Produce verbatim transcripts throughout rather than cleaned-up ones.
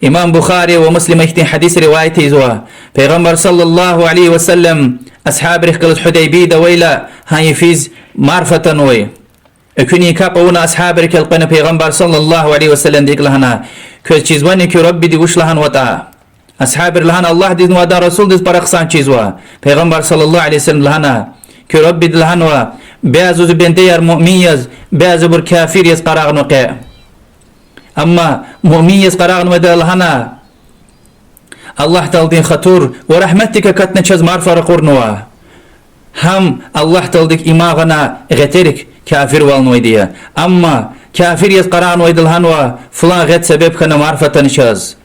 Имам Бухари ва Муслима ихьтин гьадис риваят ийизва. Пайгъамбар صلى الله عليه وسلم асгьабрихъ галаз Гьудайбияда авайла гьа йифиз марф атанвай. Экуьнин капӀ авуна асгьабрик элкъвена Пайгъамбар صلى الله عليه وسلمди икӀ лагьана: Квез чизвани куь Раббиди вуч лагьанватӀа? Асгьабри лагьана: Аллагьдизни ва адан расулдиз пара хъсан чизва. Пайгъамбар صلى الله عليه وسلم лагьана: Куь Раббиди лагьанва: бязибур бендеяр муъмин яз, бязибур кафир яз къарагънава къе. Амма муъмин яз къарагънавайдалай лагьана, Аллагь Тааладин хатур ва рагьметдик акатна чаз марфар ракъурнава. Гьам Аллагь Тааладик иман гъана гъетерик кафирвалнавайди я. Амма кафир яз къарагънавайдалай лагьанва, флан гъед себеб хьана марф атана чаз.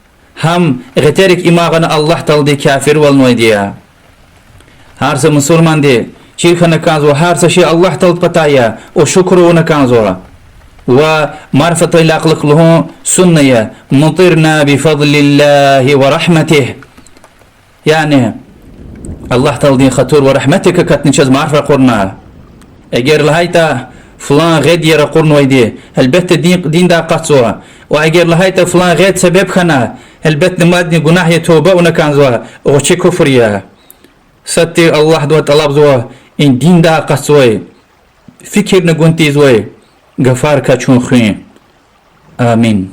Гьам гъетерик иман гъана Аллагь Тааладик кафирвалнавайди я. Гьар са мусурманди чир хьана кӀанзава, гьар са шей Аллагь Тааладин патай я, ва шукур авуна кӀанзава. Ва марф атайдалай кьулухъ лугьун сунна я: مطرنا بفضل الله ورحمته. Яни Аллагь Тааладин хатур ва рагьметдик акатна чаз марф ракъурна. Эгер лагьайтӀа, флан гъед я ракъурнавайди, гьелбетда, дин, диндай акъатзава. Ва эгер лагьайтӀа, флан гъед себеб хьана, гьелбетда, мадни гунагь я, туба авуна кӀанзава, гъвечӀи куфр я. Сад тир Аллагьдивай тӀалабзава и диндай акъатзавай, фикирна гун тийизвай гафар квай чун хуьн. Амин.